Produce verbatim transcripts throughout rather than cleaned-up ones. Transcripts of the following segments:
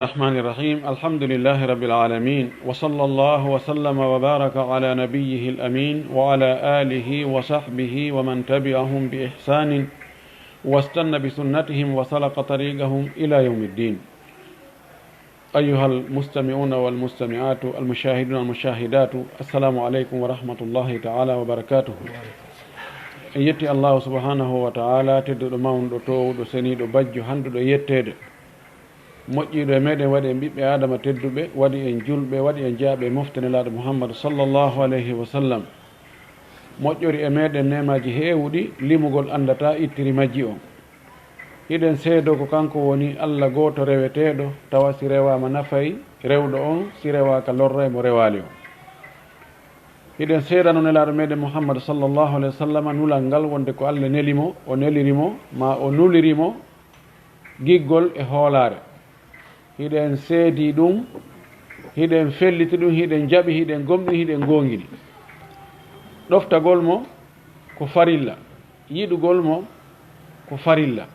الرحمن الرحيم. الحمد لله رب العالمين، وصلى الله وسلم وبارك على نبيه الأمين وعلى آله وصحبه ومن تبعهم بإحسان واستن بسنتهم وسلك طريقهم إلى يوم الدين. أيها المستمعون والمستمعات، المشاهدون والمشاهدات، السلام عليكم ورحمة الله تعالى وبركاته. En yetti Allahu subhanahu wa ta'ala, tedduɗo, mawnuɗo, toowuɗo, seniiɗo, bajjo, handuɗo e yetteede. Moƴƴiiɗo e meɗen, waɗi en ɓiɓɓe Aadama tedduɓe, waɗi en julɓe, waɗi en jaaɓe e mofte Nelaaɗo Muhammad sallallahu alayhi wa sallam. Moƴƴori e meɗen neemaaji heewuɗi, limugol anndataa ittiri majji on. Hiɗen seedoo ko kanko woni Allah gooto reweteeɗo, tawa si rewaama nafay rewɗo on, si rewaaka lorray mo rewaali on. Hiɗen seedanoo Nelaaɗo meɗen Muhammad sallallahu alayhi wa sallam nulal ngal, wonde ko Allah neli mo, o neliri mo, ma o nuliri mo, giggol e hoolaare. Hiɗen seedi ɗum, hiɗen felliti ɗum, hiɗen jaɓi, hiɗen gomɗini, hiɗen goongini. Ɗoftagol mo ko farilla, yiɗugol mo ko farilla,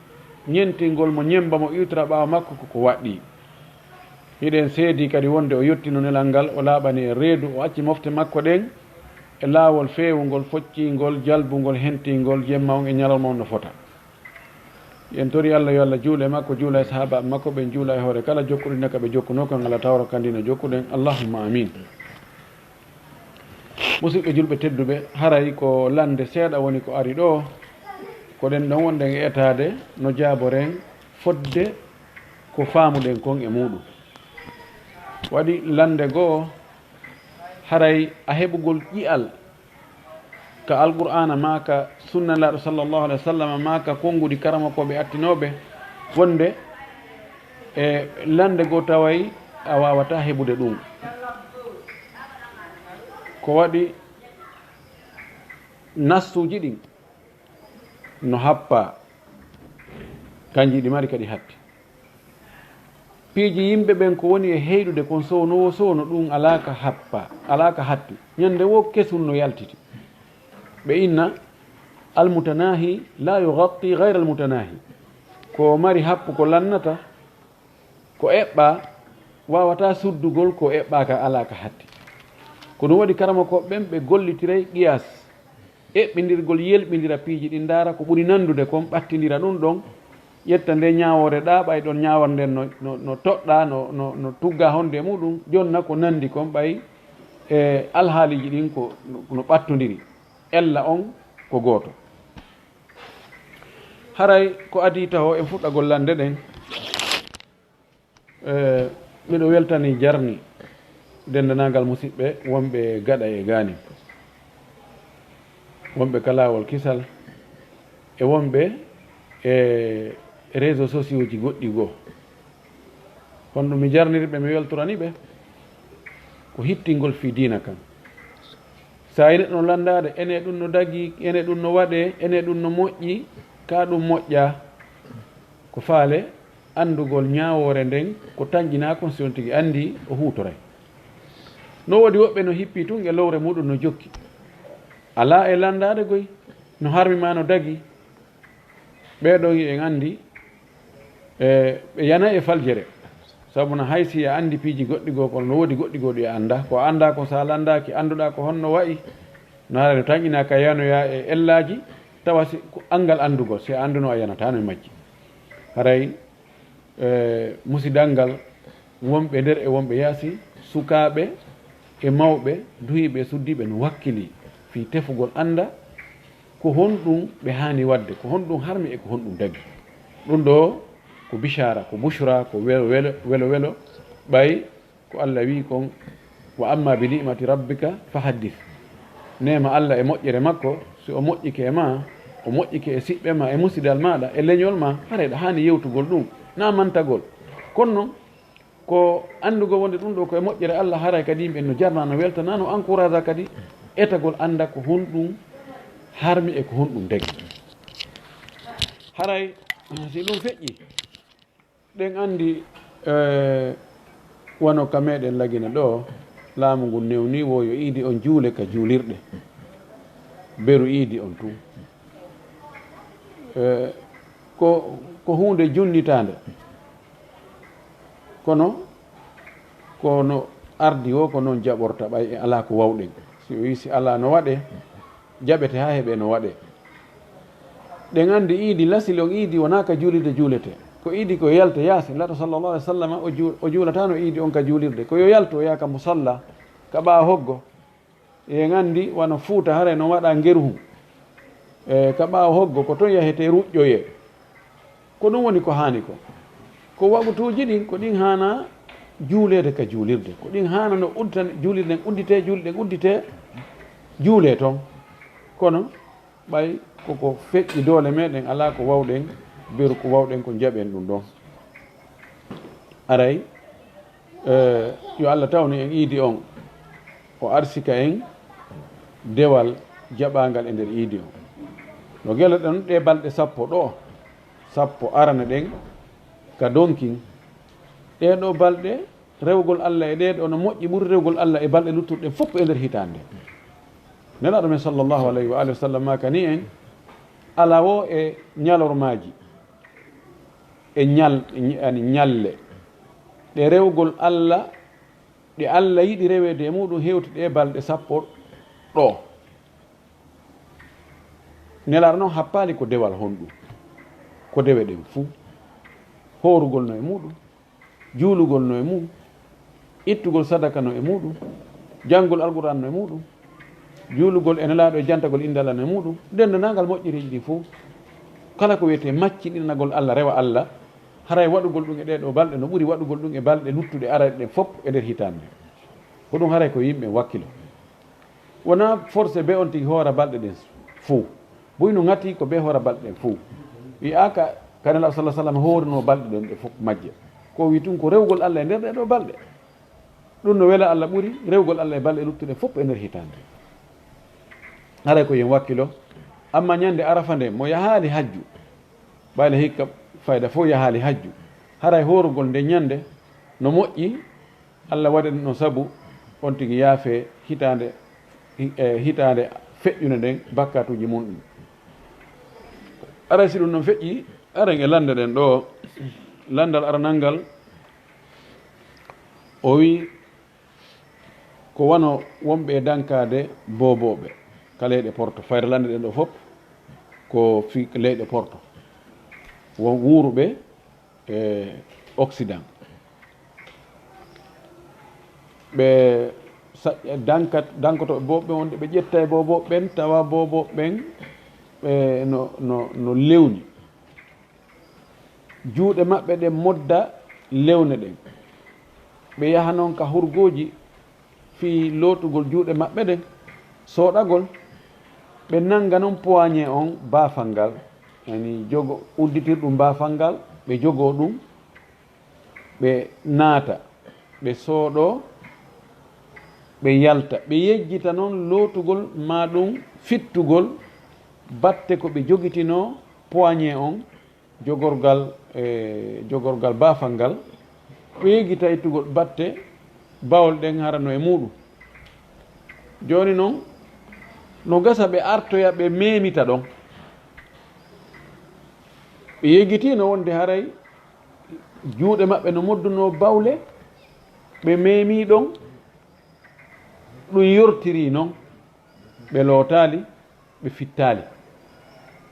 ñentingol mo, ñemmba mo, iwtira ɓaawo makko ko ko waɗɗii. Hiɗen seedi kadi wonde o yottino nelal ngal, o laaɓani en reedu, o acci mofte makko ɗen e laawol feewungol, foccingol, jalbungol, hentingol jemma on e ñalawma on no fota. En tori Allah yo Allah juul e makko, juula e sahaabaaɓe makko, ɓen juula e hoore kala jokkuɗo dina ka ɓe jokkunoo kan, Allah tawra kan dina jokkuɗen. Allahumma amin. Musidɓe julɓe tedduɓe, haray ko lande seeɗa woni ko ari ɗoo, ko ɗen ɗon wonɗen e etaade no jaaboren fodde ko faamuɗen kon e muuɗum. Waɗi lande goo, haray a heɓugol ƴi'al ka Alqur'aana maa ka Sunna Nelaaɗo sallallahu alaihi wa sallam maa ka konguɗi karamokooɓe attinooɓe, wonde e lande goo taway a waawataa heɓude ɗum. Ko waɗi nassuuji ɗin no happaa, kanji ɗi mari kadi hatti. Piiji yimɓe ɓen ko woni e heyɗude kon sowno wo sowno, ɗum alaa ka happa, alaa ka hatti. Ñande wo kesun no yaltiti. Ɓe inna, "Almutanahi la yugatti gayra almutanahi." Ko mari happu ko lannata, ko eɓɓaa, waawataa suddugol ko eɓɓaaka, alaa ka hatti. Ko ɗum waɗi karamokooɓe ɓen ɓe gollitiray qiyas, eɓɓindirgol, yelɓindira piiji ɗin, ndaara ko ɓuri nanndude kon, ɓattindira ɗum ɗon, ƴetta nde ñaawoore ɗaa, ɓay ɗon ñaawore nden no, no, no toɗɗaa, no, no, no tuggaa honde e muɗum, jonna ko nanndi kon, ɓay e alhaaliiji ɗin ko no, no ɓattondiri, ella on ko gooto. Haray ko adii taho en fuɗɗagol lande ɗen. Eh, miɗo weltani jarni denndanaagal musiɓɓe wonɓe gaɗa e gaani, wonɓe ka laawol kisal, e wonɓe e réseaux sociaux ji goɗɗi goo. Honɗum mi jarniri ɓe, mi weltorani ɓe? Ko hittingol fii diina kan. Sa e neɗɗo no lanndaade, ene ɗum no dagii, ene ɗum no waɗee, ene ɗum no moƴƴi, ka ɗum moƴƴaa. Ko faale anndugol ñaawoore nden, ko tanƴinaa kon, si on tigi anndii, o huutoray. No woodi woɓɓe no hippii tun e lowre muɗum no jokki. Alaa e lanndaade goy, no harmi maa no dagii. Ɓee ɗoo en anndi, e, ɓe yana e faljere. Sabu na hay si a anndi piiji goɗɗi goo, kono no woodi goɗɗi goo ɗi a anndaa. Ko a anndaa kon, sa lanndaaki, annduɗaa ko honno wa'i, no haray no tanƴinaa ka yanoyaa e ellaaji, tawa si ko anngal anndugol, si a anndunoo a yanataano e majji. Haray, e, musidal ngal, wonɓe nder e wonɓe yaasi, sukaaɓe e mawɓe, duhiiɓe e suddiiɓe no wakkilii fii tefugol annda ko honɗum ɓe haani waɗde, ko honɗum harmi e ko honɗum dagi. Ɗum ɗoo ko bishaara, ko bushra, ko welo, welo, welo, welo, ɓay ko Allah wi'i kon, "Wa amma bi ni'mati rabbika fa haddith." Neema Allah e moƴƴere makko, si o moƴƴike e maa, o moƴƴike e siɓɓe maa, e musidal maaɗa, e leñol maa, haray ɗa haani yewtugol ɗum, na mantagol. Kono non, ko anndugol wonde ɗum ɗoo ko e moƴƴere Allah, haray kadi yimɓe no jarna, no weltana, no encouragea kadi etagol annda ko honɗum harmi e ko honɗum dagi. Haray si ɗum feƴƴi, ɗen anndi, eh, wano ka meɗen Lagine ɗoo, laamu ngun newni wo yo iidi on juule ka juulirɗe. Beru iidi on tun. Eh, ko, ko huunde junnitaande. Kono ko no ardi o, ko noon jaɓorta, ɓay e alaa ko wawɗen. Si o yi si alaa no waɗe, jaɓete haa heɓe no waɗe. Ɗen anndi iidi lasil on iidi wonaa ka juulirde juulete. Ko iidi ko yalte yaasi. Lato sallallahu alaihi wasallam o ju-, o juulataano iidi on ka juulirde. Ko yo yaltu o yaha ka musalla, ka ɓaawo hoggo. En anndi wano Fuuta haray no waɗa ngeruhun. E ka ɓaawo hoggo ko ton yahetee ruƴƴoyee. Ko ɗum woni ko haani ko. Ko wagutuuji ɗin, ko ɗin haana juuleede ka juulirde. Ko ɗin haana no uddita juulirde ɗen udditee, juulirde ɗen udditee, juulee ton. Kono ɓay koko feƴƴi doole meɗen, alaa ko wawɗen, beru ko wawɗen ko jaɓen ɗum ɗon. Aray, eh, yo Allah tawnu en iidi on, o arsika en dewal jaɓaangal e nder iidi on. No gelo ɗen ɗe balɗe sappo ɗo, sappo arana ɗen ka donkin. Ɗee ɗo balɗe, rewgol Allah e ɗee ɗo no moƴƴi ɓuri rewgol Allah e balɗe luttuɗe fof e nder hitaande. Nelaaɗo men sallallahu alayhi wa alihi wa sallam maakani en, ala wo e ñalormaaji, e ñal-, ani ñalle, ɗe rewgol Allah, ɗe Allah yiɗi reweede e muɗum hewti ɗe balɗe sappo ɗo. Nelaaɗo noon happaali ko dewal honɗum? Ko dewe ɗen fuu. Hoorugol no e muɗum, juulugol no e mum, ittugol sadaka no e muɗum, janngol Alquraan no e muɗum, juulugol e Nelaaɗo e jantagol innde Allah no e muɗum, denndaangal moƴƴereeji ɗin fuu. Kala ko wiyetee maccinɗinagol Allah, rewa Allah, haray waɗugol ɗum e ɗee ɗoo balɗe no ɓuri waɗugol ɗum e balɗe luttuɗe arayɗe ɗen fof e nder hitaande. Ko ɗum haray ko yimɓe wakkilo. Wonaa forcé be on tigi hoora balɗe ɗen fow. Buy no ŋati ko be hoora balɗe ɗen fow. Wi'aaka ka Nelaaɗo sallallahu alaihi wasallam hoorino balɗe ɗen ɗe fof majje. Ko wi tun ko rewgol Allah e nder ɗee ɗoo balɗe. Ɗum no wela Allah ɓuri rewgol Allah e balɗe luttuɗe fof e nder hitaande. Haray ko yen wakkilo. Amma ñande Arafa nde mo yahaali hajju, ɓayde hikka fayda fof yahaali hajju. Haray hoorugol nde ñande no moƴƴi, Allah waɗi ɗum ɗon sabu on tigi yaafee hitaande, hi-, e hitaande feƴƴunde nden bakkaatuuji mum ɗum. Aray si ɗum ɗon feƴƴi, aren e lannde ɗen ɗo, lanndal aranal ngal, o wi ko wano wonɓe e dankaade boobooɓe ka leyɗe Porto. Fayre lannde ɗen ɗo fof ko fii leyɗe Porto. Won wuuruɓe e Occident. Ɓe sa-, dankat-, dankotooɓe boobooɓe ɓen wonde ɓe ƴetta e boobooɓe ɓen, tawa boobooɓe ɓen ɓe no, no, no lewni. Juuɗe maɓɓe ɗen modda lewne ɗen. Ɓe yaha non ka hurgooji fii lootugol juuɗe maɓɓe ɗen, sooɗagol. Ɓe nannga non poignée on baafal ngal, yani jogo udditirɗum baafal ngal, ɓe jogoo ɗum, ɓe naata, ɓe sooɗoo, ɓe yalta. Ɓe yejjita non lootugol maa ɗum fittugol batte ko ɓe jogitinoo poignée on, jogorgal, e jogorgal baafal ngal, ɓe yejjita ittugol batte bawol ɗen hara no e muɗum. Jooni non, no gasa ɓe artoya ɓe memita ɗon. Ɓe yejjitino wonde haray juuɗe maɓɓe no moddunoo bawle, ɓe memi ɗon, ɗum yortiri non. Ɓe lootaali, ɓe fittaali.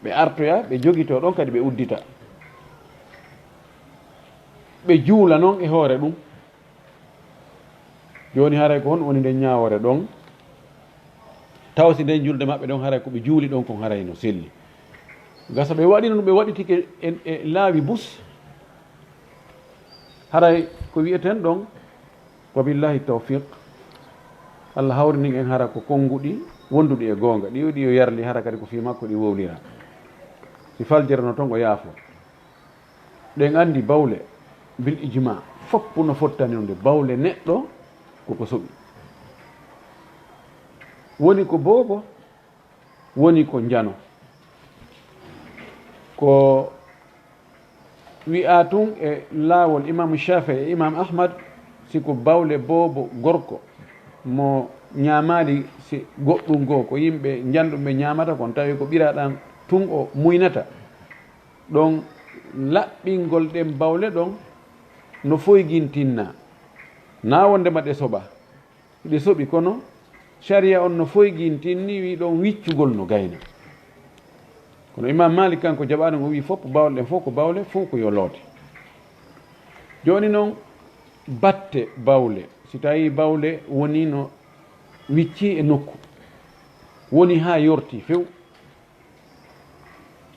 Ɓe artoya, ɓe jogitoo ɗon kadi ɓe uddita. Ɓe juula non e hoore ɗum. Jooni haray ko honɗum woni nden ñaawoore ɗon? Taw si nden julde maɓɓe ɗon haray ko ɓe juuli ɗon kon haray no selli. Gasa ɓe waɗino ɗum, ɓe waɗitike e, e laawi bus. Haray ko wi'eten ɗon, wa billahi tawfiq, Allah hawrinin en hara ko konnguɗi wonduɗi e goonga, ɗi, ɗi o yarli hara kadi ko fii makko ɗi wowlira. Si faljere no ton o yaafo. Ɗen anndi bawle, bil ijma, foppu no fottani nde bawle neɗɗo koko soɓi. Woni ko boobo, woni ko njano. Ko wi'aa tun e laawol Imaamu Shaafi'i e Imaam Ahmad, si ko bawle boobo gorko mo ñaamaali si goɗɗum goo, ko yimɓe njanɗum ɓe ñaamata kon, tawi ko ɓiraaɗam tun o muynata. Ɗon laɓɓingol ɗen bawle ɗon, no foygintinna, na wondema ɗe soɓa. Ɗe soɓi, kono sariya on no foygintinni, wi ɗon wiccugol no gayna. Kono Imam Malik kanko jaɓaɗum, o wi fof bawle ɗen fof ko bawle, fof ko yo loote. Jooni noon, batte bawle, si tawi bawle woni no wicci e nokku, woni haa yorti few,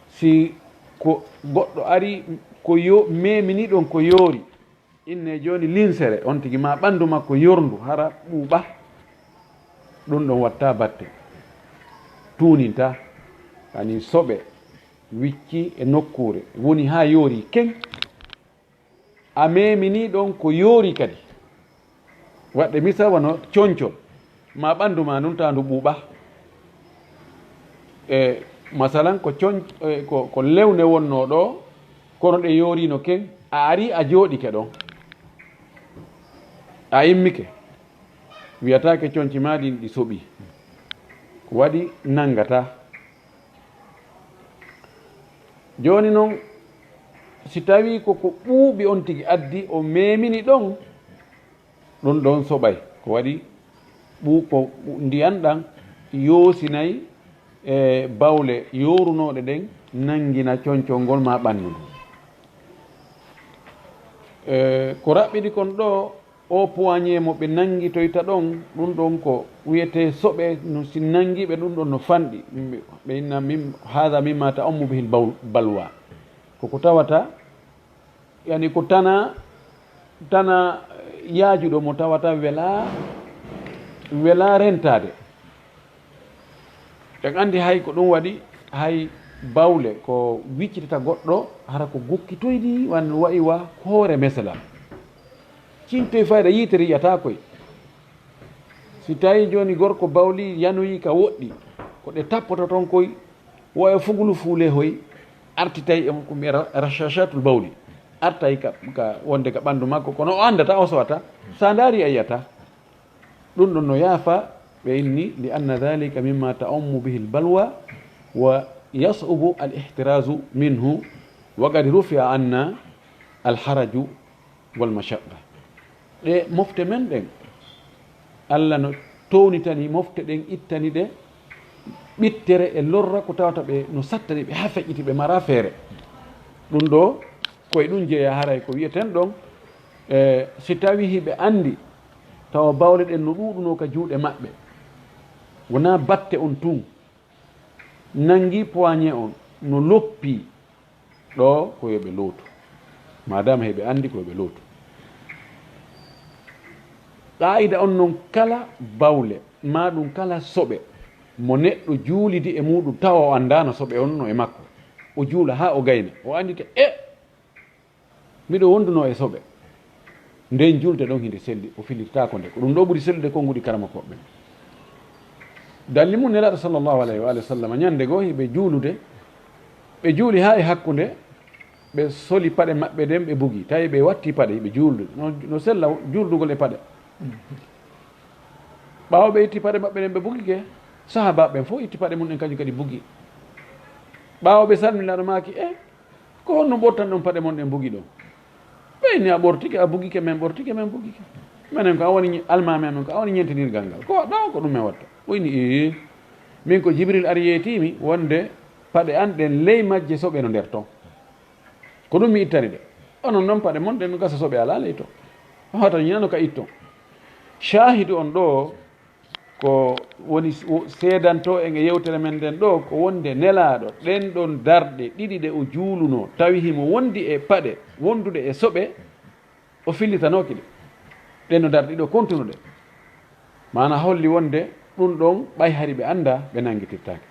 si ko goɗɗo ari, ko yo-, memini ɗon ko yoori, inne jooni linsere, on tigi ma ɓanndu makko yorndu, hara ɓuuɓa, ɗum ɗon watta batte, tuuninta, ani soɓe wicci e nokkuure, woni haa yoori keŋ, a memini ɗon ko yoori kadi. Waɗde misal wano concol, ma ɓanndu ma ndun tawa ndu ɓuuɓa. E masalan ko con-, e ko, ko lewne wonnoo ɗo, kono ɗe yooriino ken, a ari a jooɗike ɗon. A immike. Wiyataake conci ma ɗin ɗi soɓi. Ko waɗi nanngata. Jooni noon, si tawii ko ko ɓuuɓi on tigi addi, o memini ɗon, ɗum ɗon soɓay. Ko waɗi ɓuu-, ko ndiyan ɗan yoosinay e bawle yoorunooɗe ɗen, nanngina concol ngol maa ɓanndu ndun. E, ko raɓɓiɗi kon ɗoo, o poignée mo ɓe nanngitoyta ɗon, ɗum ɗon ko wiyetee soɓe, no si nanngi ɓe, ɗum ɗon no fanɗi. Ɓe, ɓe inna min, haada mimma ta'ummu bihil baw-, balwa. Ko ko tawata, yani ko tana, tana yaajuɗo mo tawata wela, wela rentaade. En anndi hay ko ɗum waɗi, hay bawle ko wiccitata goɗɗo, hara ko gukkitoyɗi, wan wa'i wa hoore mesela. Cintoy fayda yiitere yi'ataa koy. Si tawi jooni gorko bawli yanoyi ka woɗɗi, ko ɗe tappoto ton koy, wo e fugulu fuule hoy, artitay e ko mbiya ra-, rashaashatul bawli. Artay ka, ka wonde ka ɓanndu makko, kono o anndata, o sowata. Sa ndaari a yi'ata. Ɗum ɗon no yaafa, ɓe inni, li anna dhalika mimma ta'ummu bihil balwa wa yas'ubu al ihtirazu minhu wa qad rufi'a anna al haraju wal mashaqqa. Ɗe mofte men ɗen, Allah no townitani mofte ɗen, ittani ɗe ɓittere e lorra ko tawata ɓe no sattani ɓe haa feƴƴiti ɓe mara feere. Ɗum ɗo, koye ɗum jeeya haray ko wi'eten ɗon, e, si tawi hiɓe anndi tawa bawle ɗen no ɗuuɗunoo ka juuɗe maɓɓe, wonaa batte on tun, nanngi poignée on, no loppi ɗo, ko yo ɓe lootu. Maadaama heɓe anndi ko yo ɓe lootu. Qaa'ida on non, kala bawle, maa ɗum kala soɓe, mo neɗɗo juulidi e muuɗum, tawa o anndaano soɓe on no e makko, o juula haa o gayna, o anndita, e, miɗo wondunoo e soɓe. Nden julde ɗon hinde selli, o fillitaako nde. Ko ɗum ɗo ɓuri sellude konnguɗi karamokooɓe ɓen. Dalli mum Nelaaɗo sallallahu alayhi wa alihi wa sallam, ñande goo hiɓe juulude, ɓe juuli haa e hakkunde, ɓe soli paɗe maɓɓe ɗen, ɓe bugi. Tawi ɓe watti paɗe, hiɓe juulde. No, no sella juuldugol e paɗe. Ɓaawo ɓe itti paɗe maɓɓe ɗen, ɓe bugike, sahaabaaɓe ɓen fof itti paɗe mum ɗen, kañum kadi bugi. Ɓaawo ɓe salmini, Nelaaɗo maaki, e, ko honno ɓortan ɗon paɗe mon ɗen bugi ɗon? Ɓe inni, a ɓortike, a bugike, men ɓortike, men bugike. Menen ko a woni ñi-, almaami amen ko a woni ñentinirgal ngal. Ko waɗɗa o, ko ɗum men watta. O inni, ii, min ko Jibril ari yeetimi wonde paɗe an ɗen ley majje soɓe no nder ton. Ko ɗum mi ittani ɗe. Onon non paɗe mon ɗen no gasa soɓe alaa ley ton. Hoto ñaano ka itton. Shaahidu on ɗo, ko woni s-, wo-, seedanto en e yewtere men nden ɗo, ko wonde Nelaaɗo, ɗen ɗon darɗe ɗiɗi ɗe o juulunoo, tawi himo wondi e paɗe wonduɗe e soɓe, o fillitanooki ɗe. Ɗen no darɗe ɗiɗi o kontinuɗe. Maana holli wonde ɗum ɗon, ɓay hari ɓe anndaa, ɓe nanngitirtaake.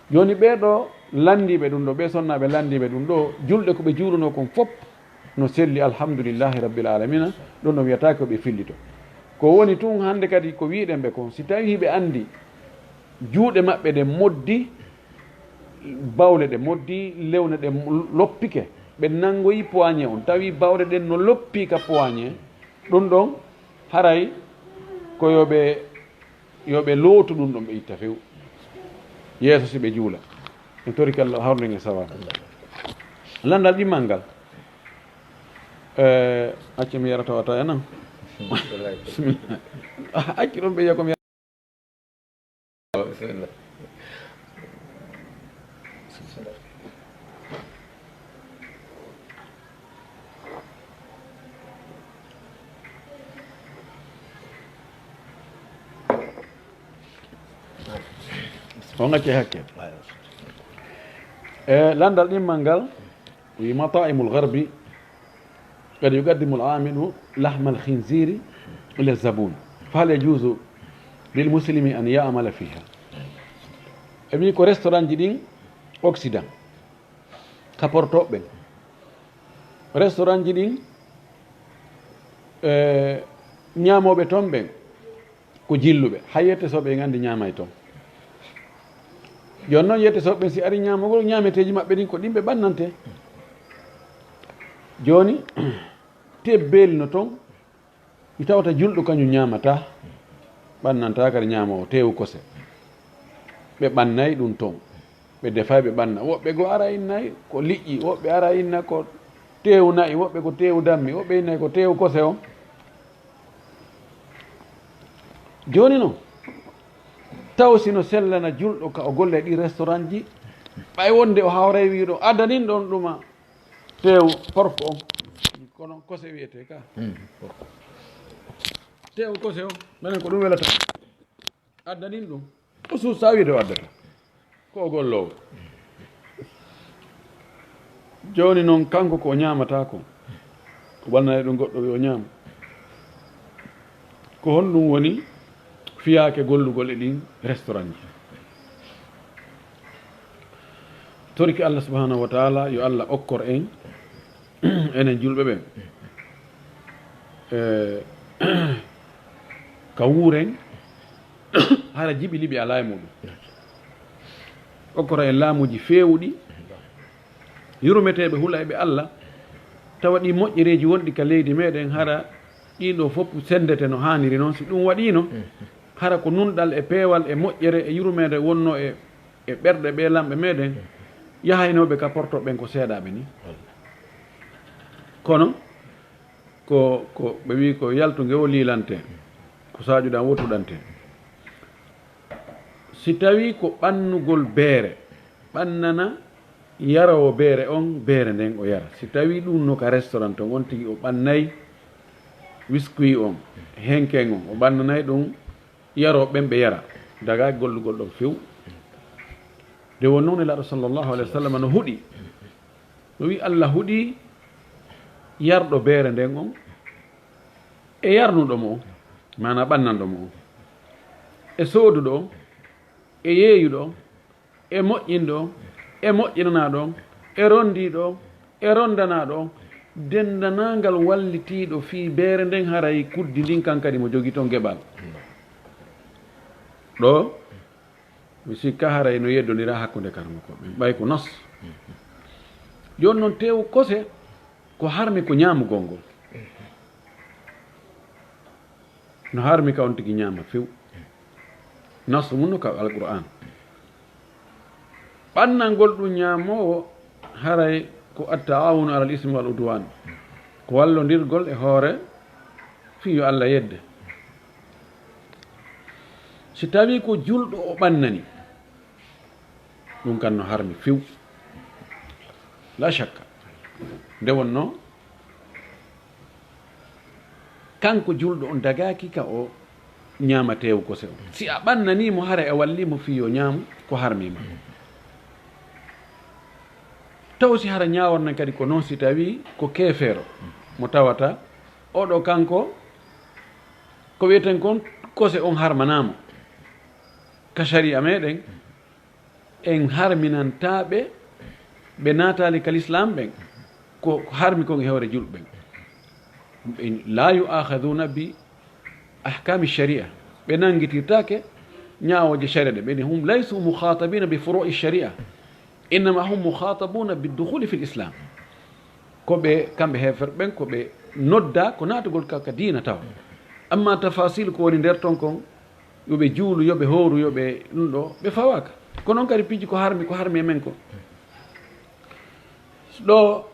Jooni ɓee ɗo lanndiiɓe ɗum ɗo, ɓee sonnaaɓe lanndiiɓe ɗum ɗo, julɗe ko ɓe juulunoo kon fof, no selli, alhamdulillahi rabbil alamina, ɗum ɗo wiyata ko ɓe fillito. Ko woni tun hannde kadi ko wiiɗen ɓe kon, si tawi hiɓe anndi juuɗe maɓɓe ɗe moddi, bawle ɗe moddi, lewne ɗe loppike, ɓe nanngoyi poignée on, tawi bawle ɗen no loppi ka poignée, ɗum ɗon haray ko yo ɓe Yo ɓe lootu ɗum ɗon, ɓe itta few. Yeeso si ɓe juula. En torike Allah hawrden e sawaaba. Lanndal ɗimmal ngal. Eh, accu mi yara tawata e nan. Bismillah. Ah, accu ɗum ɓe yiya ko mi yara. Bismillah. On acce hakke. E landal ɗimmal ngal, wi mata'imul gharbi qad yuqaddimu al-amilu lahmal khinziri ila zabun. Fa hal yajuzu lil muslimi an ya'mala fiha? E wi ko restaurant ji ɗin Occident, kaportoɓe ɓen. Restaurant ji ɗin, e, ñaamooɓe ton ɓen, ko jilluɓe. Hay yette soɓe en anndi ñaamay ton. Jooni noon, yette soɓe ɓen, si ari ñaamagol, ñaameteeji maɓɓe ɗin ko ɗin ɓe ɓannante. Jooni, tebbeeli no ton, ɗi tawata julɗo kañum ñaamataa, ɓannantaa kadi ñaamoowo teewu kose. Ɓe ɓannay ɗum ton. Ɓe defay, ɓe ɓanna. Woɓɓe goo ara innay ko liƴƴi, woɓɓe ara inna ko teewu na'i, woɓɓe ko teewu dammi, woɓɓe innay ko teewu kose on. Jooni noon, taw si no sellana julɗo ka o golla e ɗi restaurant ji, ɓay wonde o hawray wiiɗo, addanin ɗon ɗuma teewu porko on, kono kose wiyetee ka. Hmm. Teewu kose on, menen ko ɗum welata. Addanin ɗum. O suusaa wiide o addata. Ko o golloowo. Jooni noon, kanko ko o ñaamataa ko, o ɓannanay ɗum goɗɗo, wi o ñaama. Ko honɗum woni fiyaake gollugol e ɗin restaurant ji? Torki Allah subhanahu wa ta'ala, yo Allah okkor en, enen julɓe ɓen, e, ka wuuren, hara jiɓi liɓi alaa e muɗum. Okkora en laamuuji feewuɗi, yurmeteeɓe, hulayɓe Allah, tawa ɗi moƴƴereeji wonɗi ka leydi meɗen, hara ɗin ɗo fof senndete no haaniri noon. Si ɗum waɗiino, hara ko nunɗal e peewal e moƴƴere e yurmeende wonnoo e, e ɓerɗe ɓee lamɓe meɗen, yahaynooɓe ka porto ɓen ko seeɗaaɓe ni. Kono ko, ko ɓe wi ko yaltu ngewo liilante, ko saaƴuɗan wottuɗante. Si tawii ko ɓannugol beere, ɓannana yaroowo beere on beere nden o yara. Si tawii ɗum no ka restaurant on, on tigi o ɓannay wiskuyi on, henken on, o ɓannanay ɗum yarooɓe ɓen ɓe yara, dagaaki gollugol ɗon few. Nde wonnoo Nelaaɗo sallallahu alayhi wa sallam no huɗi, no wi Allah huɗi yarɗo beere nden on, e yarnuɗo mo on, maanaa ɓannanɗo mo on, e sooduɗo on, e yeeyuɗo on, e moƴƴinɗo on, e moƴƴinanaaɗo on, e ronndiiɗo on, e ronndanaaɗo on, denndanaangal wallitiiɗo fii beere nden, haray kuddi ndin kan kadi mo jogii ton geɓal. Ɗo, mi sikka haray no yeddondira hakkunde karamokooɓe ɓen, ɓay ko nos. Jooni non, teewu kose ko harmi ko ñaamugol ngol. No harmi ka on tigi ñaama few. Nasu mun no ka Alqur'aan. Ɓannangol ɗum ñaamoowo haray ko at-ta'awunu alal ismi wal udwan, ko wallondirgol e hoore fii yo Allah yedde. Si tawii ko julɗo o ɓannani, ɗum kan no harmi few. La shakka. Nde wonnoo, kanko julɗo on dagaaki ka o ñaama teewu kose on. Si a ɓannanii mo, hara a wallii mo fii yo ñaamu, ko harmi ma. Taw si hara ñaawornan kadi ko non si tawii ko keefeero mo tawata, oɗo kanko, ko wi'eten kon, kose on harmanaa mo. Ka shari'a meɗen, en harminantaa ɓe, ɓe naataali ka lislaam ɓen, ko, ko harmi kon e hoore julɓe ɓen. Ɓe, la yu'akhadhuna bi ahkami shari'a. Ɓe nanngitirtaake ñaawooje shari'a ɗe. Ɓe ni, hum laysu mukhatabina bi furu'i shari'a. Innama hum mukhatabuna bi dukhuli fil islam. Ko ɓe, kamɓe heeferɓe ɓen, ko ɓe noddaa ko naatugol ka, ka diina tawa. Amma tafasil ko woni nder ton kon, yo ɓe juulu, yo ɓe hooru, yo ɓe ɗum ɗo, ɓe fawaaka. Ko non kadi piiji ko harmi, ko harmi e men ko. Ɗo,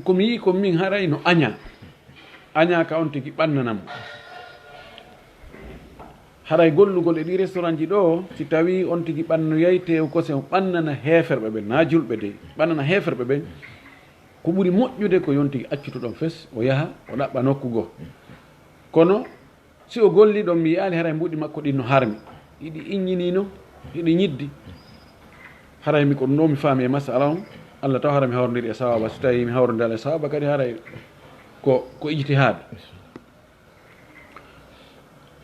Ko mi yi'i kon min haray no añaa. Añaa ka on tigi ɓannana mo. Haray gollugol e ɗii restaurant ji ɗoo, si tawii on tigi ɓannoyay teewu kose, o ɓannana heeferɓe ɓen, naa julɓe dey, ɓannana heeferɓe ɓen, ko ɓuri moƴƴude ko yo on tigi accu to ɗon fes, o yaha, o ɗaɓɓa nokku goo. Kono si o gollii ɗon, mi yi'aali haray mbuuɗi makko ɗin no harmi. Hiɗi iññinii non, hiɗi ñiddi. Haray mi ko ɗum ɗoo mi faami e masala on. Alla taw haray mi hawrondiri e sawaaba. Si tawii mi hawrondiral e sawaaba kadi haray ko, ko ijtihaad.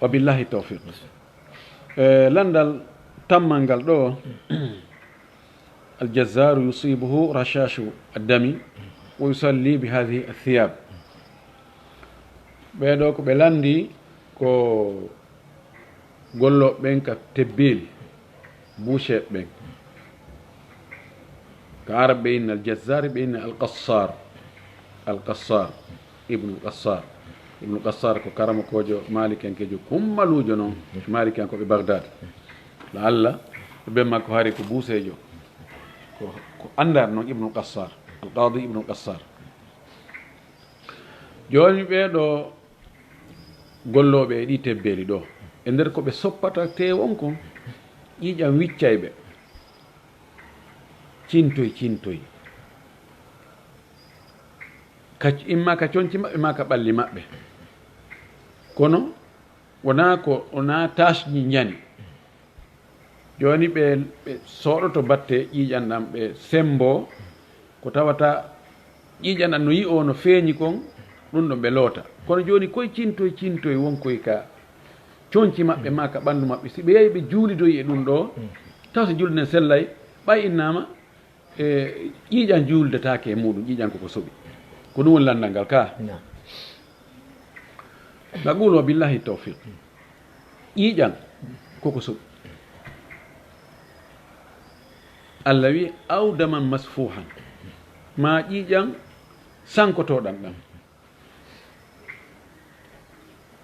Wa billahi tawfiq. E, lanndal tammal ngal ɗoo, الجزار يصيبه رشاش الدم ويصلي بهذه الثياب. Ɓee ɗoo ko ɓe lanndii ko gollooɓe ɓen ka tebbeeli, boucher ɓen. Ka Arab ɓe inna al-jazzar, ɓe inna al-qassar. Al-Qassar, Ibnul Qassar. Ibnul Qassar ko karamokoojo maalikankeejo kummaluujo non, maalikankoɓe Bagdad. La Alla, ben makko hari ko buuseejo. Ko, ko anndaa non Ibnul Qassar, Al-Qaadi Ibnul Qassar. Jooni ɓee ɗoo gollooɓe e ɗii tebbeeli ɗoo, e nder ko ɓe soppata teewu on kon, ƴiiƴan wiccay ɓe. Cintoy, cintoy. Ka, imma ka conci maɓɓe, maa ka ɓalli maɓɓe. Kono wonaa ko, wonaa taasji njani. Jooni ɓe, ɓe sooɗoto batte ƴiiƴan ɗan, ɓe semmboo ko tawata ƴiiƴan ɗan no yi'oo no feeñi kon, ɗun ɗon ɓe loota. Kono jooni koy cintoy, cintoy won koy ka conci maɓɓe maa ka ɓanndu maɓɓe. Si ɓe yahi ɓe juulidoyi e ɗun ɗoo, taw si julde nden sellay, ɓay innaama, e, ƴiiƴan juuldetaake e muuɗun, ƴiiƴan ko ko soɓi. Ko ɗun woni lanndal ngal ka. Naam. Naqulu wa billahi tawfiq. Ƴiiƴan ko ko soɓi. Alla wi'i, "Aw daman masfuhan." Maa ƴiiƴan sankotooɗan ɗan.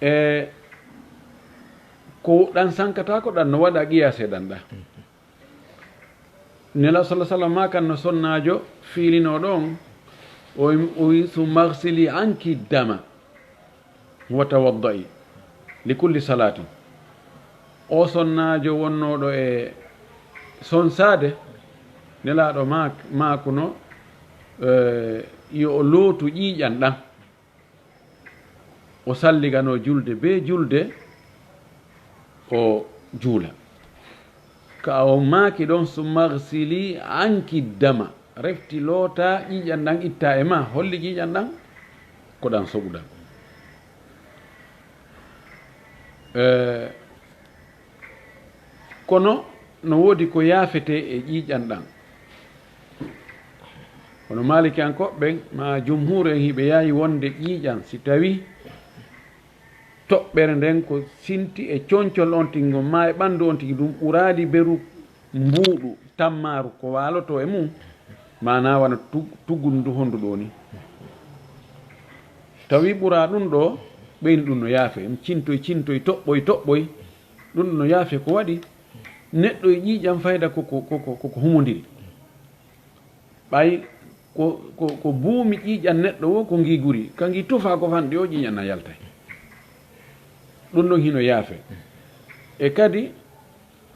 E ko ɗan sankata ko ɗan no waɗa qiyaase ɗan ɗan. Nela sallallahu alaihi wasallam maakan no sonnaajo fiilinoo ɗon, o, o wi'i, "Summa ighsili anki dama wa tawadda'i li kulli salatin." O sonnaajo wonnooɗo e sonsaade, Nelaaɗo maak-, maakuno, eh, yo o lootu ƴiiƴan ɗan. O salliganoo julde bee julde, o juula. Ka o maaki ɗon, "Summa ighsili anki dama." Refti lootaa ƴiiƴan ɗan, ittaa e maa, holli ƴiiƴan ɗan ko ɗan soɓuɗan. Eh, kono no woodi ko yaafetee e ƴiiƴan ɗan. Kono Maalikiyankooɓe ɓen, maa jumhuur en, hiɓe yaawi wonde ƴiiƴan, si tawii toɓɓere nden ko sinti e concol on tigi ngon, maa e ɓanndu on tigi, ɗun ɓuraali beru mbuuɗu, tammaaru, ko waalotoo e mun, maanaa wano tu-, tuggundu ndu honndu ɗoo ni. Tawi ɓuraa ɗun ɗoo, ɓeyni ɗun no yaafee, cintoy, cintoy, toɓɓoy, toɓɓoy, ɗun no yaafee. Ko waɗi neɗɗo e ƴiiƴan fayda ko, ko, ko, ko, ko humondiri. Ɓay ko, ko, ko buumi ƴiiƴan neɗɗo woo ko ngii guri, ka ngii tufaa ko fanɗi o ƴiiƴan na yaltay. Ɗun ɗon hino yaafee. E kadi,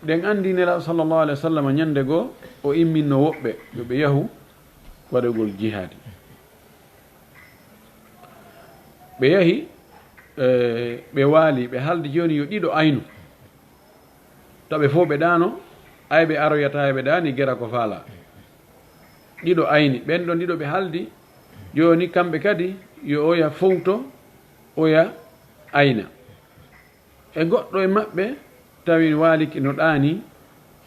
ɗen anndi Nelaaɗo sallallahu alaihi wasallam ñande goo o imminno woɓɓe yo ɓe yahu waɗugol jihaadi. Ɓe yahi, eh, ɓe waali, ɓe haldi jooni yo ɗiɗo aynu. Taw ɓe fow ɓe ɗaano, ay ɓe aroyata, ay ɓe ɗaani gera ko faala. Ɗiɗo ayni, ɓen ɗon ɗiɗo ɓe haldi, jooni kamɓe kadi yo oya fowto, oya ayna. E goɗɗo e maɓɓe tawi waaliki no ɗaani,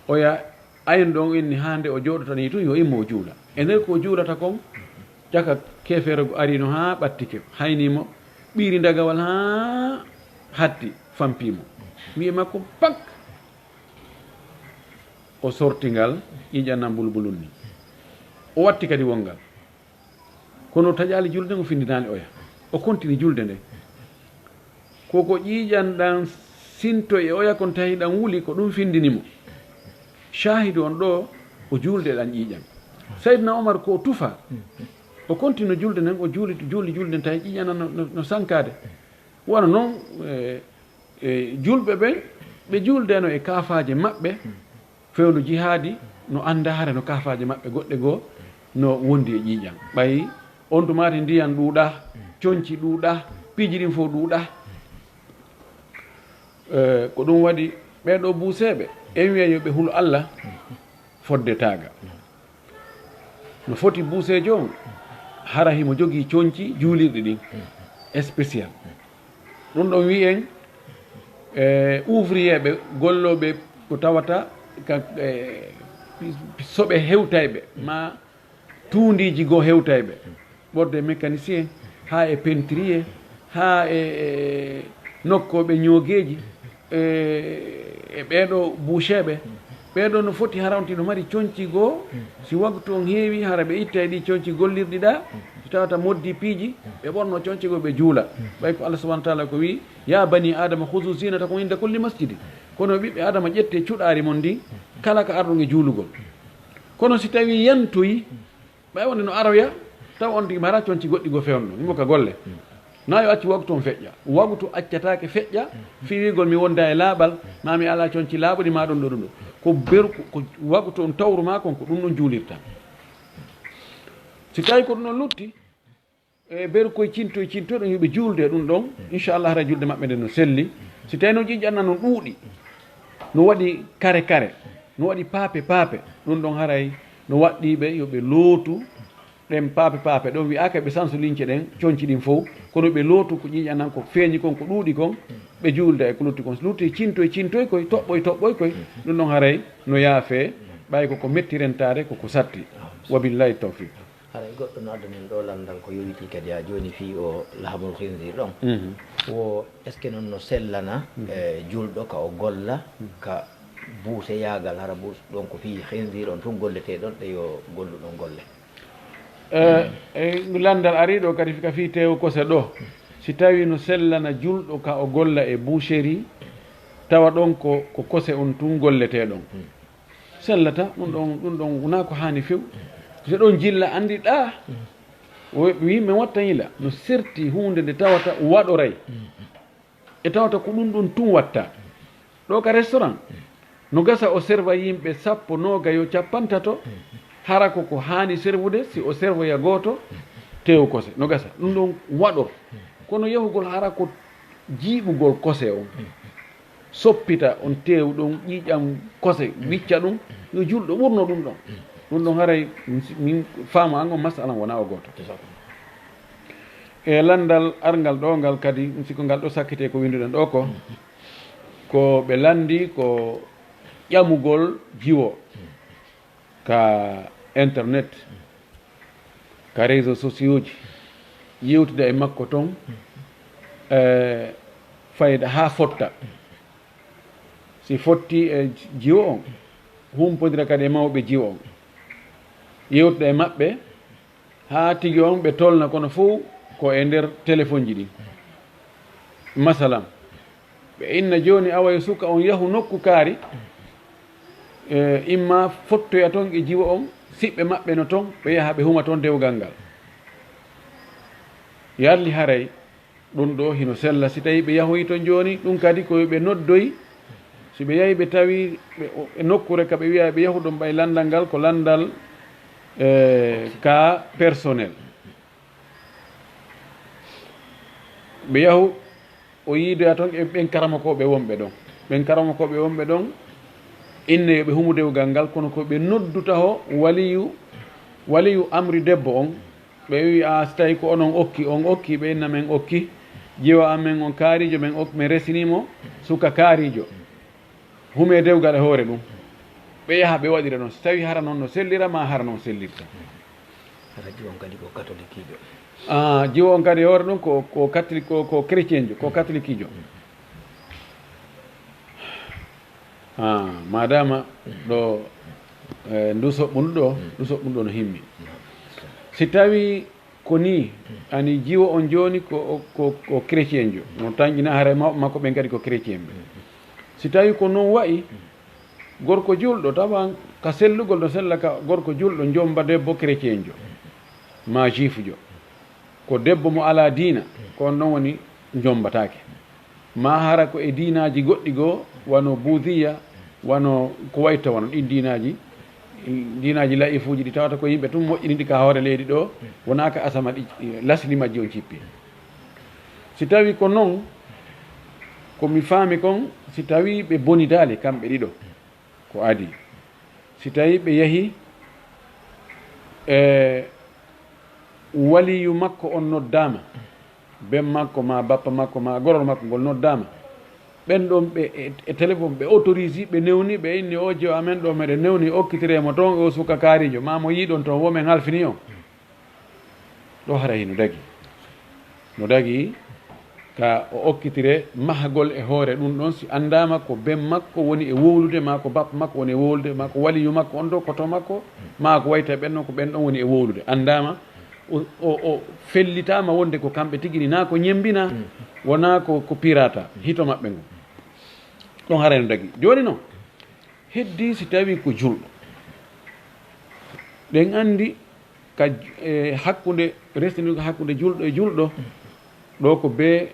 oya aynu ɗon inni haa nde o jooɗotanii tun, yo immo o juula. E nder ko o juulata kon, caka keefeero go arino haa ɓattike, hayni mo, ɓiiri ndagawal haa hatti, fampi mo. Wi'e makko, "Pak!" O sorti ngal, ƴiiƴan nan bulbulun ni. O watti kadi wongal. Kono o taƴaali julde, o findinaali oya. O kontini julde nde. Ko ko ƴiiƴan ɗan sinto e oya kon tahi ɗan wuli, ko ɗun findini mo. Shaahidu on ɗoo, o juulde ɗan ƴiiƴan. Sayyidina Omar ko o tufa. O continue julde nden, o juuli, juuli julde nden, tawi ƴiiƴam no, no, no sankaade. Wano non, e, e, julɓe ɓen, ɓe juuldeno e kaafaaje maɓɓe, fewndo jihaadi, no annda hare no kaafaaje maɓɓe goɗɗe goo no wondi e ƴiiƴam. Ɓay on tumaati ndiyan ɗuuɗa, conci ɗuuɗa, piiji ɗin fow ɗuuɗa. E, ko ɗum waɗi ɓee ɗoo buuseeɓe, en wi'a yo ɓe hulu Alla fodde taaga. No foti buuseejo on, hara himo jogii conci juulirɗi ɗin, spécial. Ɗum ɗon wi'en, e, ouvrier ɓe, gollooɓe ko tawata ka, e, soɓe hewtayɓe, ma tuundiiji goo hewtayɓe, ɓorde mécanicien, haa e peintrier, haa e, e nokkooɓe ñoogeeji, e, e ɓee ɗoo buuseeɓe. Ɓee ɗoo no foti hara on tino mari conci goo, si waktu on heewi, hara ɓe ittay ɗi conci gollirɗi ɗaa, si tawata moddi piiji, ɓe ɓorno conci goo, ɓe juula. Ɓay ko Allah subhanahu wa ta'ala ko wi'i, "Ya bani Adama, khuzu zinatakum inda kulli masjidin." Kono ɓiɓɓe Adama, ƴettee cuɗaari mon ndin, kala ka arɗon e juulugol. Kono si tawii yantoyi, ɓay wonde no aroya, taw on tigi mara conci goɗɗi goo fewndo, himo ka golle. Na yo accu waktu on feƴƴa. Waktu accataake feƴƴa, fii wi'ugol mi wonda e laaɓal, ma mi ala conci laaɓuɗi, ma ɗum ɗo, ɗum ɗo. Ko beru, ko, ko waktu on tawru maa kon, ko ɗum ɗon juulirta. Si tawi ko ɗum ɗon lutti, e beru koye cinto e cinto ɗon, yo ɓe juulde e ɗum ɗon, inchallah, hara julde maɓɓe nden no selli. Si tawi no ƴiiƴam nan no ɗuuɗi, no waɗi kare kare, no waɗi paape paape, ɗum ɗon haray no waɗɗii ɓe yo ɓe lootu ɗen paape paape ɗon. Wi'aaka ɓe sansu lince ɗen, conci ɗin fow, kono ɓe lootu ko ƴiiƴam nan ko feeñi kon, ko ɗuuɗi kon, ɓe juulda e ko lutti kon. Si lutti cinto e cintoy koy, toɓɓoy toɓɓoy koy, ɗum ɗon haray no yaafee, ɓay ko ko metti rentaade, ko ko satti. Wa billahi tawfiq. Haray goɗɗo no addanino ɗoo lanndal ko yowitii kadi haa jooni fii o lahamul khinzir ɗon. Mhm. Wo est-ce que non no sellana, mhm, e juulɗo ka o golla, mhm, ka buuseyaagal, hara buus ɗon ko fii khinzir on tun golletee ɗon, ɗe yo gollu ɗon golle? E, e lanndal arii ɗoo kadi ka fii teewu kose ɗoo. Si tawii no sellana juulɗo ka o golla e boucherie, tawa ɗon ko, ko kose on tun golletee ɗon. Hmm. Sellata, ɗum ɗon, ɗum ɗon wonaa ko haani few. So ɗon jilla anndiɗaa, o yimɓe watta yila, no serti huunde nde tawata waɗoray. E tawata ko ɗum ɗon tun watta. Ɗo ka restaurant, no gasa o serva yimɓe sappo, noogayo, cappantato, hara ko ko haani servude, si o servoya gooto, teewu kose, no gasa. Ɗum ɗon waɗor. Kono yahugol hara ko jiiɓugol kose on, soppita on teewu ɗon ƴiiƴam kose, wicca ɗum, yo julɗo ɓurno ɗum ɗon. Ɗum ɗon haray min faamu an on masala on wona o gooto. E lanndal arngal ɗo ngal kadi, siko ngal ɗo sakkite ko winnduɗen ɗo ko, ko ɓe lanndi ko ƴamugol jiwo ka internet, ka réseaux sociaux ji, yewtida e makko ton, e fayda haa fotta. Si fotti e jiwo on, humpodira kadi e mawɓe jiwo on. Yewtida e maɓɓe, haa tigi on ɓe tolna, kono fow ko e nder telefonji ɗin. Masalan, ɓe inna jooni awa yo suka on yahu nokku kaari, e, imma fottoya ton e jiwo on, siɓɓe maɓɓe no ton, ɓe yaha ɓe huma ton dewgal ngal. Yarli haray, ɗum ɗo hino sella, si tawi ɓe yahoyi ton jooni, ɗum kadi ko yo ɓe noddoy. Si ɓe yahi ɓe tawi ɓe, e nokkure ka ɓe wiya ɓe yahu ɗon, ɓay lanndal ngal ko lanndal, e, ka personnel. Ɓe yahu, o yiidoya ton e ɓen karamokooɓe wonɓe ɗon. Ɓen karamokooɓe wonɓe ɗon, inne yo ɓe humu dewgal ngal, kono ko ɓe nodduta ho waliyu, waliyu amri debbo on. Ɓe wi'i, "A, si tawi ko onon okki, on okki?" Ɓe inna, "Men okki. Jiwo amen on kaarijo, men ok-, men resini mo suka kaarijo. Hume dewgal e hoore ɗum." Ɓe yaha ɓe waɗira ɗon. Si tawi hara non no sellira, ma hara non sellirta. Hara jiwo on kadi ko katolikiijo. Ah, jiwo on kadi e hoore ɗum ko, ko katolik-, ko, ko chrétienjo, ko katolikiijo. Ah, madama ɗo, eh, ndu soɓɓundu ɗo, ndu soɓɓundu ɗo no himmi. Si tawi ko ni, ani jiwo on jooni ko, ko, ko chrétienjo, no tanƴina haray mawɓe makko ɓen kadi ko chrétien ɓe. Si tawi ko non wa'i, gorko julɗo, tawan ka sellugol no sella ka gorko julɗo jomba debbo chrétienjo. maa jiifujo. Ko debbo mo alaa diina, ko on ɗon woni njombataake. Maa hara ko e diinaaji goɗɗi goo, wano buudiya, wano ko wayta wano ɗin diinaaji, diinaaji la'ifuuji ɗi tawata ko yimɓe tun moƴƴinindi ka hoore leydi ɗoo, wonaa ka asama ɗi lasli majji on cippi. Si tawii ko non, ko mi faami kon, si tawii ɓe bonidaali kamɓe ɗiɗo, ko adii. Si tawii ɓe yahii, e waliyu makko on noddaama, ben makko maa bappa makko maa gorol makko ngol noddaama, ɓen ɗon ɓe e, e téléphone ɓe autorisé, ɓe newni, ɓe inni, "O jiwo amen ɗo meɗen newni, okkitiree mo ton, o suka kaariijo, maa mo yiiɗon ton, wo men halfini on." Ɗo hara hino dagi. No dagi ka o okkitire mahagol e hoore ɗum ɗon, si anndaama ko ben makko woni e wowlude, maa ko bappa makko woni e wowlude, maa ko waliyu makko on ɗo, koto makko, maa ko wayta ɓen ɗon, ko ɓen ɗon woni e wowlude. Anndaama, o, o, o fellitaama wonde ko kamɓe tigi ni, naa ko ñembina, wonaa ko, ko pirata, hito maɓɓe ngon. Ɗon hara hino dagi. Jooni non, heddii si tawii ko julɗo. Ɗen anndi ka, e, hakkunde, restinirgo hakkunde julɗo e julɗo, ɗo ko bee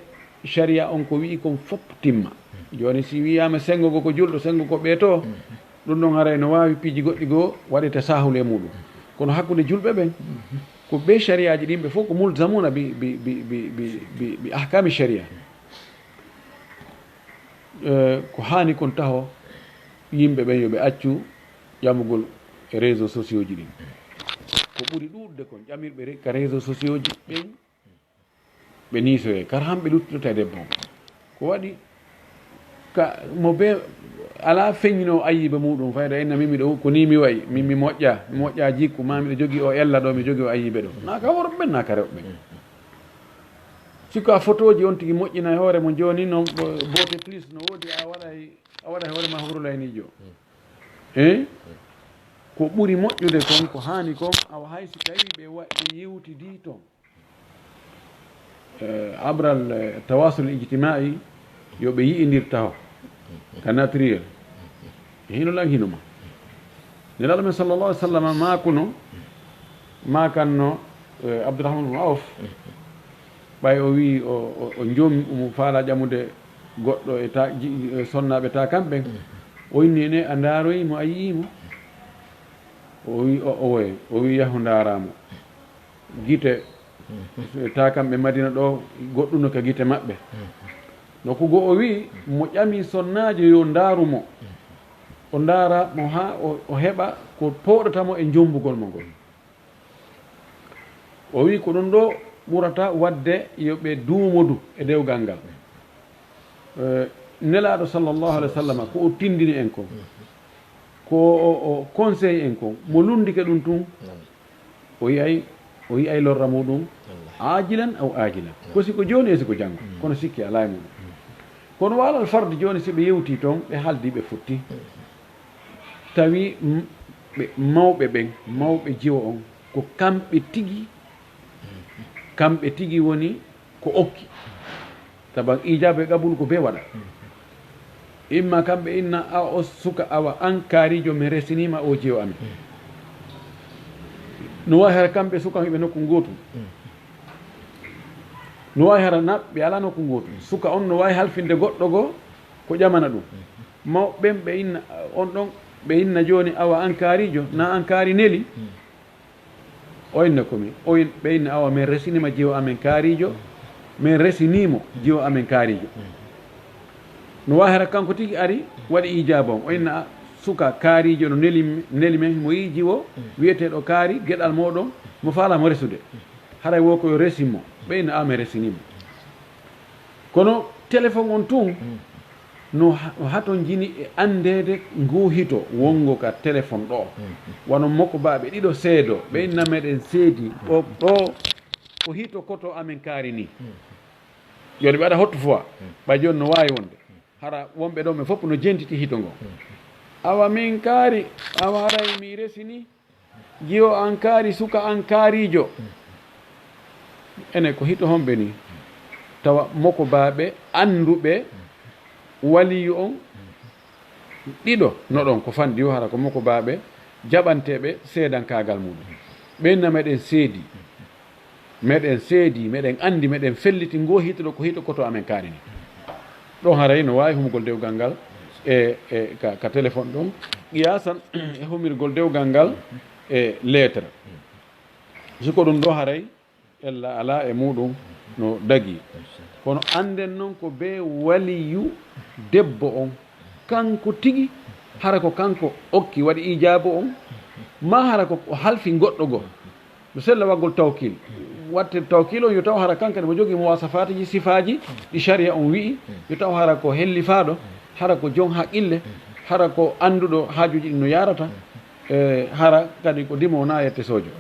sharia on ko wi'i kon fof timma. Jooni si wi'aama senngo ngo ko julɗo, senngo ko ɓee to, ɗum ɗon haray no waawi piiji goɗɗi goo waɗete sahule muɗum. Kono hakkunde julɓe ɓen, ko bee shariaaji ɗin ɓe fof ko mulzamuna bi, bi, bi ahkami sharia. Eh, ko haani kon taho yimɓe ɓen yo ɓe accu ƴamugol e réseaux sociaux ji ɗin. Ko ɓuri ɗuuɗude kon ƴamirɓe re-, ka réseaux sociaux ji ɓen, ɓe niisoye, kar hamɓe luttitoto e debbo on. Ko waɗi ka mo be alaa feññinoo ayiibe muɗum, fayda inna min miɗo, ko nii mi wayi, min mi moƴƴa, mi moƴƴa jikku, maa miɗo jogii o ella ɗo, mi jogii o ayiibe ɗo. Naa ka worɓe ɓen, naa ka rewɓe ɓen. Si ko a fotooji on tigi moƴƴina e hoore mo jooni, no bo-, Beauté Plus no woodi, a waɗay, a waɗay hoore ma hurlayniijo. Eh? Ko ɓuri moƴƴude kon, ko haani kon, awa hay si tawii ɓe wa-, ɓe yewtidii ton. Eh, abral, eh, tawasul ijtima'i, yo ɓe yi'indir taho. Ka naturel. Hino lan hino ma. Nelaaɗo men sallallahu alaihi wasallam maakuno, maakanno, eh, Abdurrahman ibn Auf, ɓay o wi'i o, o, o joomi omo faala ƴamude goɗɗo e ta-, ji-, e sonnaaɓe taakam ɓen. O inni ene a ndaaroyi mo, a yi'ii mo? O wi'i o, owoye. O wi'i yahu ndaaraa mo. Gite, taakam ɓe Madina ɗo, goɗɗum no ka gite maɓɓe. No ko go o wi'i, mo ƴami sonnaajo yo ndaaru mo. O ndaara mo haa o, o heɓa ko pooɗata mo e jombugol mo ngol. O wi'i ko ɗum ɗo ɓurata waɗde yo ɓe duumodu e dewgal ngal. Eh, Nelaaɗo sallallahu alaihi wasallam ko o tindini en kon, ko o, o conseil en kon, mo lundike ɗum tun, o yi'ay, o yi'ay lorra muɗum, ajilan aw ajilan. Ko si ko jooni e si ko janngo, kono sikke alaa e muɗum. Kono waalal fardi jooni, si ɓe yewtii ton, ɓe haaldi, ɓe fotti. Tawi m-, ɓe, mawɓe ɓen, mawɓe jiwo on, ko kamɓe tigi, kamɓe tigi woni ko okki. Saban ijaabu e qabulu ko bee waɗa. Imma kamɓe inna, a o suka, awa an kaariijo, mi resiniima o jiwo amen. No waawi hara kamɓe suka hiɓe nokku ngootu. No waawi hara na ɓe alaa nokku ngootu. Suka on no waawi halfinde goɗɗo goo ko ƴamana ɗum. Mawɓe ɓen ɓe inna, on ɗon, ɓe inna jooni, awa an kaariijo, na an kaari neli? O inna ko mi, o in-, ɓe inna, awa men resiniima jiwo amen kaariijo, men resiniimo jiwo amen kaariijo. No waawi hara kanko tigi ari, waɗi ijaabu on. O inna, a, suka kaariijo no neli, neli men, mo yi'i jiwo wi'eteeɗo kaari, geɗal mooɗon, mo faalaa mo resude. Haray wo ko yo resin mo. Ɓe inna, a, men resiniimo. Kono téléphone on tun, no ha-, no hatonjini e anndeede ngoo hito wonngo ka téléphone ɗoo. Wano mokobaaɓe ɗiɗo seedoo, ɓe inna meɗen seedi, o ɗoo ko hito koto amen kaari nii. Jooni ɓe aɗa hottu fowa, ɓay jooni no waawi wonde. Hara wonɓe ɗoo ɓe fof no jentiti hito ngoo. Awa min kaari, awa haray mi resini. Jiwo an kaari, suka an kaariijo. Ene ko hito homɓe ni? Tawa mokobaaɓe annduɓe waliyu on ɗiɗo no ɗon ko fanɗi, yo hara ko mokobaaɓe jaɓanteeɓe seedankaagal muɗum. Ɓe inna meɗen seedi. Meɗen seedi, meɗen anndi, meɗen felliti ngoo hito ɗo ko hito koto amen kaaɗi ni. Ɗon haray no waawi humugol dewgal ngal e, e ka, ka téléphone ɗon. Qiyaasan e humirgol dewgal ngal e lettre. Si ko ɗum ɗo haray ella alaa e muuɗum no dagii. Kono annden noon ko bee waliyu debbo on, kanko tigi, hara ko kanko okki, waɗi ijaabu on, maa hara ko o halfi goɗɗo goo. No sella waggol tawkil. Watte tawkil on yo taw hara kankadi mo jogii muwasafaatiji, sifaaji ɗi sharia on wi'i, yo taw hara ko hellifaaɗo, hara ko jon haqqille, hara ko annduɗo haajuuji ɗin no yaarata, e hara kadi ko dimo wonaa yettesoojo.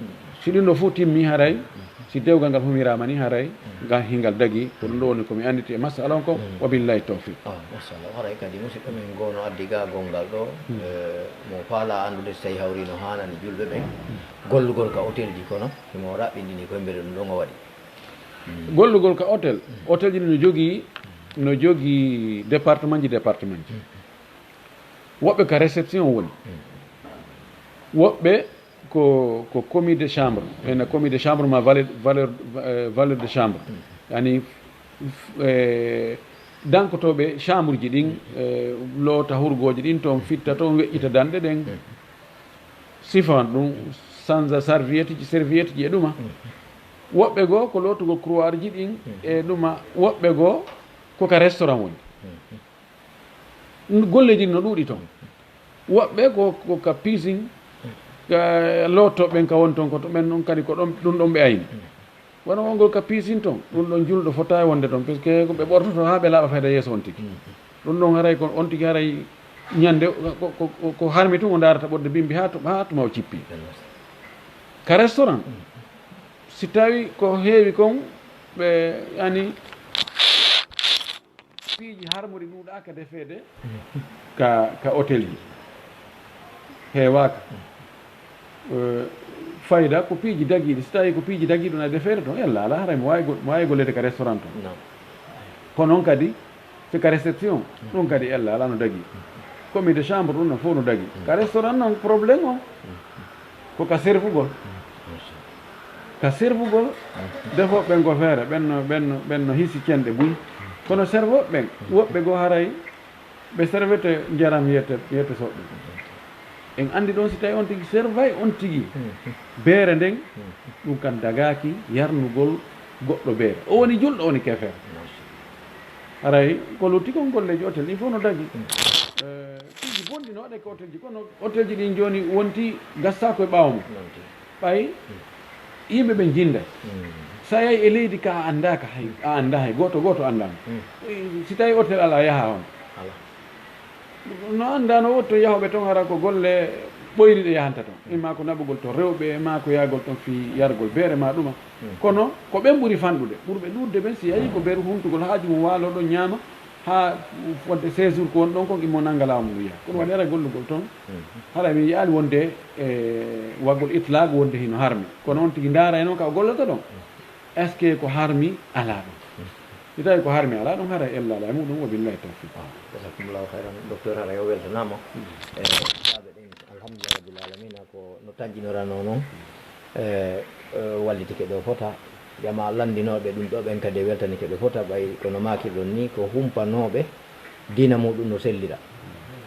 Si ɗum ɗo fof timmi haray, si dewgal ngal humiraama ni haray, ngal hingal dagi, ko ɗum ɗo woni ko mi annditi e masala on ko, wa billahi tawfiq. Ah, masala, haray kadi musidɗo men goono addi ga gongal ɗo, eh, mo faala anndude so tawi hawri no haanani julɓe ɓen. Gollugol ka hôtel ji kono, himo raɓɓindini koye mbele ɗum ɗon o waɗi. Gollugol ka hôtel, hôtel ji no jogii, no jogii département ji, département ji. Woɓɓe ka réception woni. Woɓɓe ko, ko commis de chambre, ena commis de chambre ma valeur, valeur, eh, valeur de chambre. Yani, eh, dankotooɓe chambre ji ɗin, eh, loota hurgooji ɗin toon, fitta toon, weƴƴita danɗe ɗen. Sifan ɗum, sanza serviette ji, serviette ji e ɗuma. Woɓɓe goo ko lootugol couloir ji ɗin e ɗuma, woɓɓe goo ko ka restaurant woni. Golleeji ɗin no ɗuuɗi toon. Woɓɓe ko, ko ka piscine, ka loottooɓe ɓen ka woni toon, ko to ɓen ɗon kadi ko ɗon, ɗum ɗon ɓe ayni. Wano wongol ka piscine toon, ɗum ɗon julɗo fotaa e wonde toon, parce que ko ɓe ɓortoto haa ɓe laaɓa fayda yeeso on tigi. Ɗum ɗon haray ko on tigi haray ñande ko, ko, ko, ko harmi tun o ndaarata ɓorde bimbi haa to, haa tuma o cippi. Ka restaurant, si tawi ko heewi kon, ɓe yani piiji harmuɗi ɗuuɗaaka defeede ka, ka hôtel ji. Heewaaka. Eh, fayda ko piiji dagiiɗi. Si tawi ko piiji dagiiɗi na defeede toon, yalla alaa haray mo waawi go-, mo waawi golleede ka restaurant toon. Non. Ko noon kadi, si ka réception, ɗum kadi ella alaa no dagii. Commis de chambre ɗum ɗon fof no dagii. Ka restaurant noon problème on ko ka servugol. Ka servugol, defooɓe ɓen ko feere, ɓen no, ɓen no, ɓen no hisi cenɗe buy. Kono servooɓe ɓen, woɓɓe goo haray ɓe servete njaram yette, yette soɓɓe. En anndi ɗon si tawi on tigi servay on tigi beere nden, ɗum kan dagaaki yarnugol goɗɗo beere. O woni julɗo, o woni keefeero. Haray ko lutti kon golleeji hôtel ɗin fof no dagi. Eh, piiji bonɗi no waɗe ko hôtel ji, kono hôtel ji ɗin jooni wonti gassaako e ɓaawo mum. Ɓay yimɓe ɓe njinday. So a yahi e leydi ka a anndaaka hay, a anndaa hay gooto, gooto anndaama. Eh, si tawi hôtel alaa, yaha on. No anndaa no wotto yahooɓe ton, hara ko golle ɓoyri ɗe yahanta ton. Imma ko naɓugol ton rewɓe, imma ko yahgol ton fii yargol beere ma ɗuma. Kono ko ɓen ɓuri fanɗude, ɓurɓe ɗuuɗde ɓen, si yahi ko beru huntugol haaju mum, waaloo ɗon ñaama, haa wonde séjour ko won ɗon kon, immo nannga laamu ndu yaha. Kono waɗi hara gollugol ton, hara mi yiyaali wonde e waggol itlaagu wonde hino harmi. Kono on tigi ndaarayno ka o gollata ɗon. Est-ce que ko harmi alaa ɗon? Si tawi ko harmi alaa ɗon, hara ella alaa e muɗum, wa billahi tawfiq. Ah, jazakumullahu khairan, docteur, hara yo weltanaama. E, jaabe ɗen, alhamdulillah rabbil alamina, ko no tanjinoranoo noon. E, e, wallitike ɗo fota. Jama lanndinooɓe ɗum ɗo ɓen kadi e weltanike ɓe fota, ɓay kono maakirɗon ni, ko humpanooɓe diina muɗum no sellira.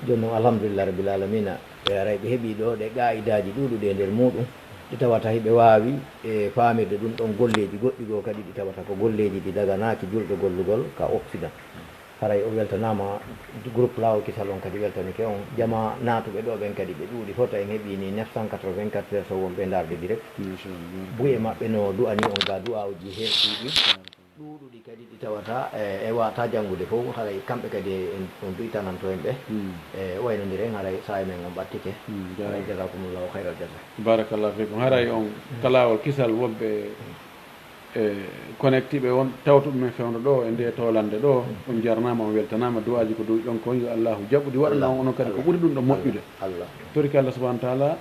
Jooni noon, alhamdulillah rabbil alamina, ɓe aray ɓe heɓii ɗo ɗe qaa'idaaji ɗuuɗuɗi e nder muɗum, ɗi tawata hiɓe waawi, e, faamirde ɗum ɗon golleeji goɗɗi goo kadi ɗi tawata ko golleeji ɗi daganaaki julɗo gollugol ka Occident. Haray o weltanaama, groupe Laawol Kisal on kadi weltanike on. Jama naatuɓe ɗo ɓen kadi ɓe ɗuuɗi fota, en heɓii ni neuf cent quatre-vingt-quatre personnes wonɓe ndaarde direct. Machallah. Buy e maɓɓe no du'ani on ga du'aawuji hertiiɗi. Ɗuuɗuɗi kadi ɗi tawata, e, e wata janngude fof, haray kamɓe kadi en, on du'itananto en ɓe. E, waynondiren, haray saa'i men on ɓattike. Haray jazakumullahu khairal jaza. Barakallahu fikum. Haray on ka Laawol Kisal woɓɓe e connectiiɓe on, tawtuɓe men fewndo ɗo e nde toolannde ɗo, on jarnaama, on weltanaama, du'aaji ko du'i ɗon kon, yo Allahu jaɓu ɗi, waɗana on onon kadi ko ɓuri ɗum ɗo moƴƴude. Allah. Toriki Allah subhanahu wa ta'ala,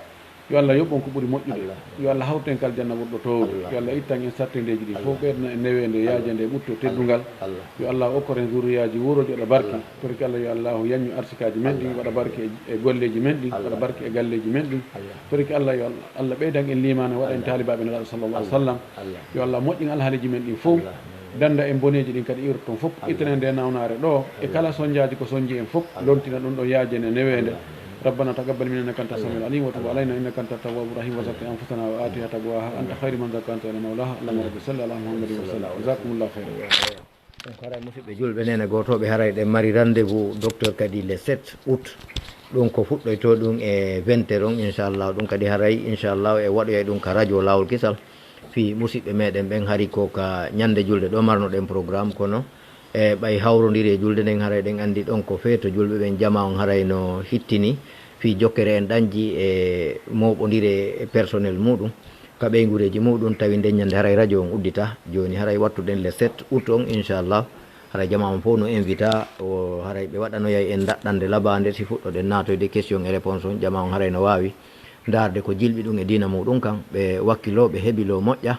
Yo Allah yoɓ on ko ɓuri moƴƴude. Allah. Yo Allah hawtu en kal janna wurɗo toowude. Allah. Yo Allah ittan en sattendeeji ɗin fof, ɓeydana en neweende, yaajande e ɓutto teddungal. Allah. Yo Allah okkor en zurriyaaji wuuroji waɗa barke. Allah. Torki Allah yo Allah yaññu arsikaaji men ɗin, Allah. Waɗa barke e, e golleeji men ɗin, Allah. Waɗa barke e galleeji men ɗin. Allah. Torki Allah yo Allah, Allah ɓeydan en liimaana, waɗa en, Allah. Taalibaaɓe Nelaaɗo sallallahu alaihi wasallam. Allah. Yo Allah moƴƴin alhaaliiji men ɗin fof. Allah. Danda en boneeji ɗin kadi iwrata toon fof. Allah. Ittana en nde nawnaare ɗo. E, Allah. Kala sonjaaji ko sonji en fof, Allah. Lontina ɗum ɗo yaajande e neweende. Allah. ربنا تقبل منا إنك أنت السميع العليم وتب علينا إنك أنت التواب الرحيم وزكي أنفسنا وآتها تقواها أنت خير من زكاها أنت ولي مولاها اللهم رب صل على محمد وسلم جزاكم الله خيرا. Donc haray musidɓe julɓe, nene gootooɓe, haray ɗen mari rendez-vous docteur kadi le sept août. Ɗum ko fuɗɗoytoo ɗum e vingt heures on, inchallah. Ɗum kadi haray inchallah e waɗoyay ɗum ka radio Laawol Kisal. Fii musidɓe meɗen ɓen, hari ko ka ñande julde ɗo marnoɗen programme, kono e ɓay hawrondiri e julde nden, haray ɗen anndi ɗon ko feeto julɓe ɓen, jamaa on haray no hittini fii jokkere en ɗanji e mooɓondire e personnel muɗum ka ɓeynguureeji muɗum, tawi nden ñande haray radio on uddita. Jooni haray wattuɗen le sept août on, inchallah, haray jamaa on fof no invita o, haray ɓe waɗanoyay en daɗɗande labaande si fuɗɗoɗen naatoyde question e réponse on, jamaa on haray no waawi ndaarde ko jilɓi ɗum e diina muɗum kan, ɓe wakkiloo, ɓe hebiloo moƴƴa.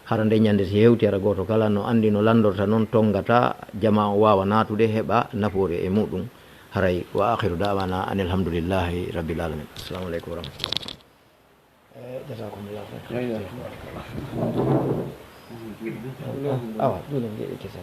Hara nde ñande si hewti, hara gooto kala no anndi no lanndorta, noon tonngata jamaa o waawa naatude, heɓa nafoore e muɗum. Haray, wa akhiru da'wana anil hamdulillahi rabbil alamin. Assalamu aleykum wa rahmatullah. Eh, jazakumullahu khairan. Awa, juulen ngeɗe kese.